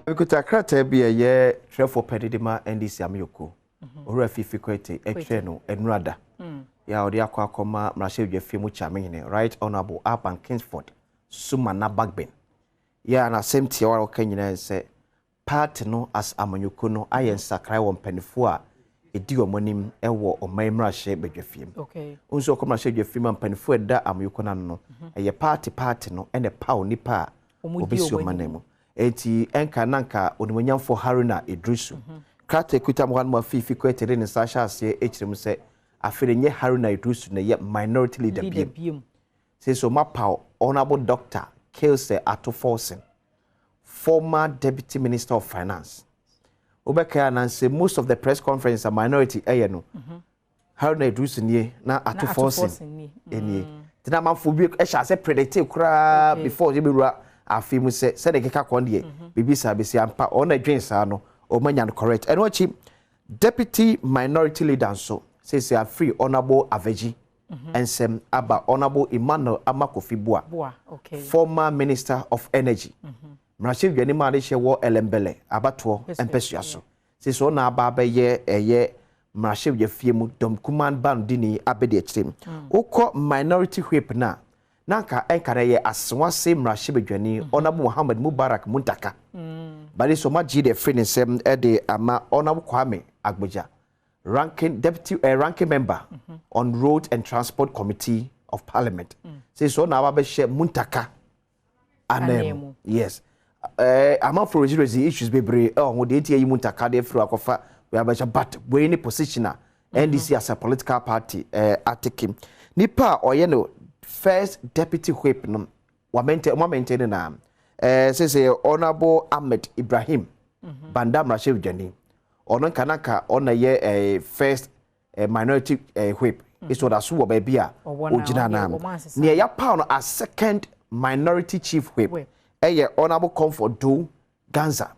Mekuta krataa bi a ɛyɛ twerɛfoɔ pɛde de ma NDC amanyɔkuo. Owura Fiifi Kwetey ɛtwerɛ no nnurada. Yɛ a ɔde akɔ akɔma mmarahyɛbadwafie mu kyamehene, Right Honourable Alban Kingsford Sumana Bagbin. Yɛ a n'asɛm tiawa a ɔka nyinaa sɛ party no as amanyɔkuo no ayɛ nsakrae wɔ mpanimfoɔ a ɛdi wɔn anim wɔ ɔman mmarahyɛbadwafie mu. Nso ɔkɔ mmarahyɛbadwafie mu a, mpanimfoɔ a ɛda amanyɔkuo no ano no, ɛyɛ party no ɛna ɛpaw nipa a wɔbɛsi wɔn anan mu. Enti ɛnka nanka onimonyamfoɔ Haruna Iddrisu. Krataa kuta mu hɔ nom a Fiifi Kwetey de ne nsa ahyɛ aseɛ akyerɛ mu sɛ afei de nyɛ Haruna Iddrisu na ɛyɛ minority leader biem. Sɛ so mapaw Honourable Dr. Cassiel Ato Forson, former Deputy Minister of Finance. Wobɛkae anansɛ most of the press conference a minority ɛyɛ no, Haruna Iddrisu nie na Ato Forson nie. Nti na amanfoɔ bi ɛhyɛ ase predict koraa before yɛbɛwura afei mu sɛ sɛdeɛ keka kɔn deɛ biribi saa bɛsi ampa. Ɔno adwen saa no, ɔmo anya no correct. Ɛno akyi, deputy minority leader nso seesei afiri Honourable Avedzi nsɛm aba Honourable Emmanuel Armah-Kofi Buah, former Minister of Energy, mmarahyɛbadwani mu a de hyɛ wɔ Ellembelle abatoɔ mpɛsua so. Seesei ɔno aba abɛyɛ ɛyɛ mmarahyɛbadwafie mu dɔm kuman bandini abɛdi akyire mu. Wokɔ minority whip na nanka ɛnka no yɛ Asawase mmarahyɛbadwani Honourable Muhammad Mubarak Muntaka bade so ɔmo agye de afiri ne nsɛm ɛde ama Honourable Kwame Agbodza, ranking deputy ranking member on Road and Transport Committee of Parliament. Seesei ɔno aba bɛhyɛ Muntaka anan mu. Yes, amanfo resi issues bebree ɛwɔ ho deɛ, eti eyi Muntaka de afiri akɔfa wei abɛhyɛ, but wei ne position a NDC as a political party ateke. Nipa a ɔyɛ no first deputy whip no, wamente ɔmo amente ne na sɛ Honourable Ahmed Ibrahim, Banda mmarahyɛbadwani, ɔno nka nanka ɔna yɛ first minority whip. Ɛsɛ ɔda so wɔ baabi a ɔgyina naa no. Nea yɛapaw no as second minority chief whip ɛyɛ Honourable Comfort Doe Ghansah,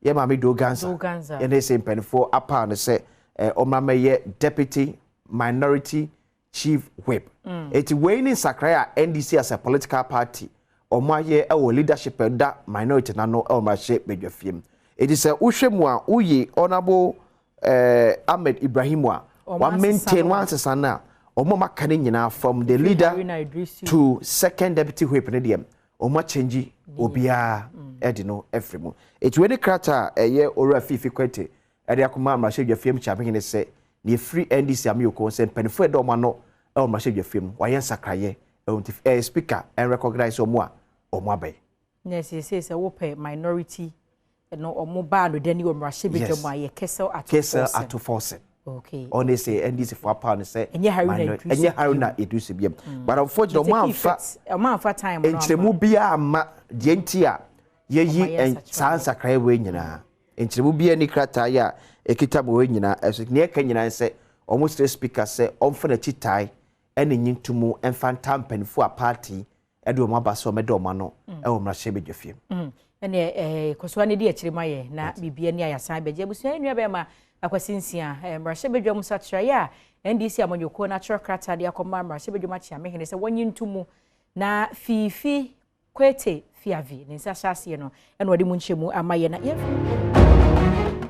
yɛ maame Doe Ghansah. Ɛne sɛ mpanimfoɔ apaw no sɛ ɔmmra mɛyɛ deputy minority chief whip. Eti wei ne nsakrae a NDC as a political party ɔmo ayɛ ɛwɔ leadership ɛda minority n'ano ɛwɔ mmarahyɛ badwafie mu. Eti sɛ wohwɛ mu a, woyi Honourable Ahmed Ibrahim a wa maintain wansesa no a, ɔmo a maka ne nyinaa from the leader to second deputy whip ne deɛ, ɔmo akyɛngyi obiara ɛde no ɛfiri mu. Eti wei ne krataa a ɛyɛ Owura Fiifi Kwetey ɛde akɔma mmarahyɛ badwafie mu kyamehene sɛ nea efiri NDC ameyɔkɔ sɛ mpanimfoɔ ɛda ɔmo ano ɛwɔ mmarahyɛ badwafie mu, wɔayɛ nsakraeɛ ɛwɔ, nti speaker ɛnrecognize ɔmo a ɔmo abɛn. Na ɛsiesie sɛ wopɛ minority no, ɔmo baa no dani wɔ mmarahyɛ badwa mu a yɛ Cassiel Ato. Cassiel Ato Forson. Ɔne sɛ NDC fo apa no sɛ ɛnyɛ Haruna Iddrisu. Ɛnyɛ Haruna Iddrisu biam, but unfortunately ɔmo amfa ɔmo amfa time no nkyerɛmu biara ama deɛ nti a yɛyi saa nsakraeɛ wei nyinaa. Nkyerɛmu biara ni krataa yi a ɛkita ma wei nyinaa. Ɛso nea ɛka nyinaa sɛ ɔmo srɛ speaker sɛ ɔmfa n'akyi tae ɛne nyi ntomu ɛmfa nta mpanimfoɔ a party ɛde wɔn aba sɛ ɔmɛda wɔn ano ɛwɔ mmarahyɛ badwafie. Ɛne kɔsoa ne di akyire ma yɛ na biribia ni a yɛasan bɛgye abusua. Yɛ nua bɛrima Akwasi Nsia, mmarahyɛ badwa mu sakyerɛeɛ a NDC amanyɔkuo no atwerɛ krataa de akɔma mmarahyɛ badwa mu akyeamehene sɛ wɔnyi nto na Fiifi Kwetey Fiavi ne nsa hyɛ aseɛ no, ɛna ɔde mu nkyɛmu ama yɛ na yɛmfi.